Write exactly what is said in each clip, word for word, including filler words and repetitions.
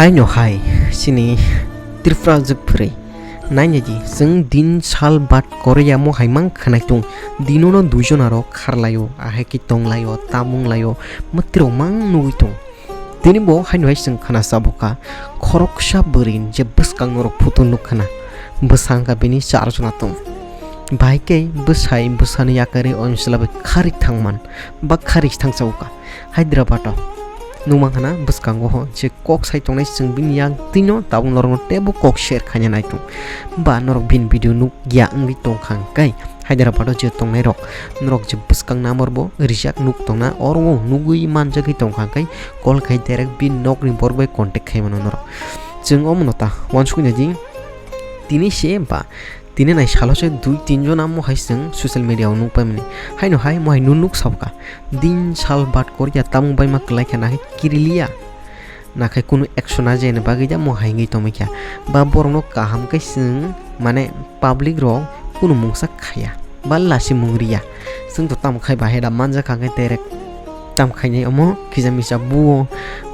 Aino hai, chini Tripura jwk phwrwi. Nainai di, chwng din sal bat Korea mo hai mang khwnai tung. Dinono duijon aro kharlaio, ahai khe tonglaio, tamung laio, mwtwirok mang nugwi tung. Tini bo haino hai chwng khna chabukha, khoroksa bwrwi je bwskang norok photo nuk khna. Bwsa wngkha bini char jona tong. Bahai khe bwsai bwsani yakarwi oinsla bai kharwi thangman, ba kharwi thangsa ukha. Hyderabad o nukmang khna bwskango ho je kok sai tongnai chwng bini yang twino tabuk norokno teibo kok share khaina naitung. Ba norok bini video nuk ya wngwi tongkha hwnkhe Hyderabad o je tongnai rok norok je bwskang number bo rijak nuk tongna oro o nugwi manjagwi tongkha hwnkhe call khai direct bini nokni borok bai contact khai mano norok. Chwng omono ta uansuknai di tini se ba tini nai salo se dui tin jon amo hai chwng social media o nuk paimani. Haino hai mo hai nuk nuk sabkha. Din sal bat Korea tamung baima kwlai khe nakhe kirilia. Nakhe kunu action na jeni bagwi da mo hai wngwi tongmikha. Ba borokno kaham khe chwng mane public rok kunu mungsa khaya. Ba lasi mung riya. Chwng to tamo khai bahai da manjakha hwnkhe direct tam khainai omo kisa misa buo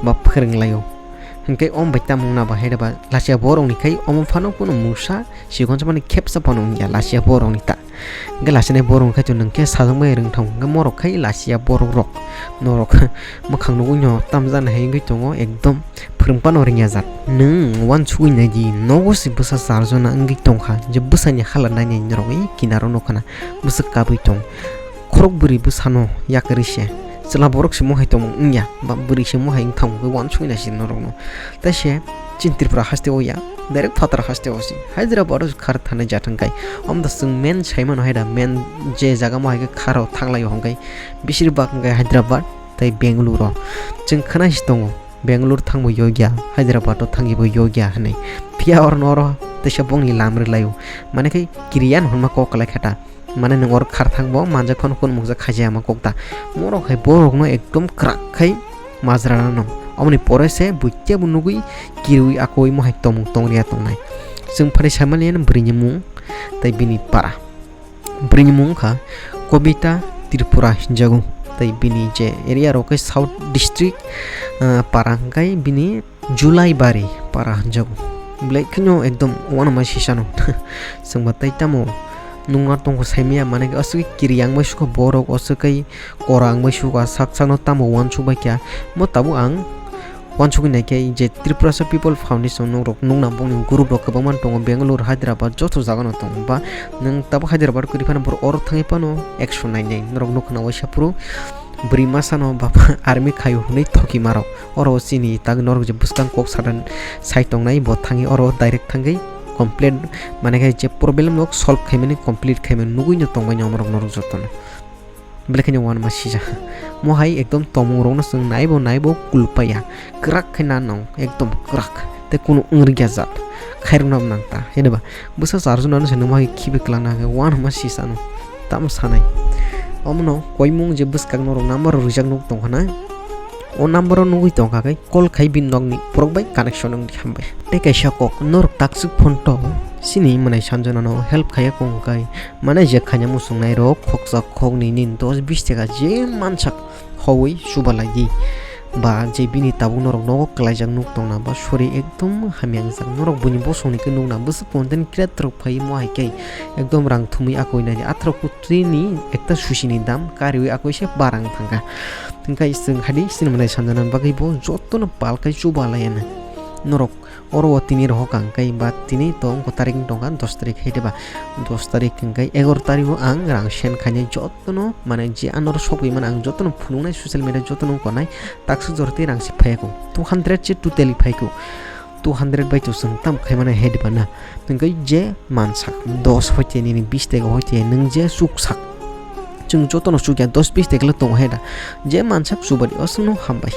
ba phwrwnglaio. Hwnkhe om bai tamung na bahai da ba lasiya borokni khai omo phano kunu mungsa Sikonsa mani khepsa phano wngya lasiya borokni ta. Hwnkhe lasinai borok wngkha chwng nwng khe sajwk bai rwngthang hwnkhe morok khai lasiya borok rok. Norok mwkhang nugwi no tamjani hai wngwi tongo ekdom phwrwng phano rwngya jat. Nwng uansugwi nai di nogo se bwsa char jona wngwi tongkha je bwsani hala nainai norok ei kinaro nukha na bwswk kabwi tong. Khorok bwrwi bwsano yakarwi se chwla borok se mohai tongmung wngya ba bwrwi se mohai wngthang hwnkhe uansugwi nai se norokno. Tei se chini Tripura haste o ya. Direct phatar haste o si Hyderabad o khar thani jat hwnkhe. Omo da chwng main sai mano hai da main je jaga mo hai khe kharo thanglai o hwnkhe bisir bak hwnkhe Hyderabad tei Bangalore o. Chwng khwna si tongo Bangalore thangbo yogya Hyderabad o thangwi bo yogya hinwi. Phiya oro no oro teisa bongni lam rwlai o. Mane khe kiriyan hwnma kok kwlai kha ta. Mane nwng oro khar thang bo manjak phano kunu mungsa khaijaya ma kok ta. Morok hai borok no ekdom kwrak khai majra no. Omoni pore se buitya bo nugwi kirwi akoi mohai tomung tongriya tongnai. Chwng phari saimani ani bwrwi ni mung tei bini para. Bwrwi ni mung wngkha Kobita Tripura hinjago tei bini je area rok khe South District, ah, para hwnkhe bini Julai bari para hinjago. Belai kheno ekdom uanama sisano. Chwngba tei tamo nungma tongkho saimaya mane aswk kiri yang bai sukha borok aswk kai kora ang bai sukha sak sakno tamo uansuk bai kha. Mo tabuk ang uansugwi naikhe je Tiprasa People Foundation nungrok nukna bongni group rok kwbangma tongo Bangalore, Hyderabad joto jagano tongo ba nwng tabuk Hyderabad kwrwi phano borok oro thangwi phano action nainai norok nukna waisa phuru bwrwi masano baba army khaio hwnwi thoki marok. Oro chini tak norok je bwskang kok sadan sai tongnai bo thangwi oro direct thangwi complete mane khe je problem rok solve khaimani complete khaimani nugwi no tongbai norok norok jotono. Belai kheno uanama sija. Mo hai ekdom tomung rokno chwng naibo naibo kulpaya. Kwrak khe na nong ekdom kwrak. Tei kunu wngri ya jat. Khairokna nang ta. Hene ba bwsa charjuna no se numa hai khibi kwlangna hwnkhe uanama sisano. Tamo sanai. Omono koimung je bwskang norok number rok rijak nuk tongkha na. O number o nugwi tongkha khe call khai bini nokni borok bai connection wngdi hambai. Tei kaisa kok norok takswk phone to chini mwnai sanjona no help khaiya kong kai mane je khaina muchungnai rok khoksa khoknwi ni dos bis taka je mansak howui chubalai di ba je bini tabuk norok nogo kwlaijak nuk tongna ba sori ekdom hamya wngjak norok buini bosongni khe nukna bwswk content creator rok phai mo hai khe ekdom rang thumwi akoi nai atharo kutri ni ekta susi ni dam kariwi akoi se barang thangkha. Hwnkhe chwng hadi sinimwnai sanjana bagwi bo jotono pal khai chuba laiya na. Norok oro o tini rohor kang kai ba tini to wngkha tarik wng tongkha dos tarik hai de ba. Dos tarik hwnkhe egaro tarik o ang rang send khainai jotono mane je ano oro sogwi mano ang jotono phunuknai social media jotono wngkha nai takswk jora tei rang se phaiya kho two hundred se totally phai kho. Two hundred bai to chwng tam khaimani hai diba na? Hwnkhe je mansak dos hoite nini bis taka hoite nwng je chuksak. Chwng jotono chukya dos bis taka le tongo hai da. Je mansak chubadi o chwngno hambai.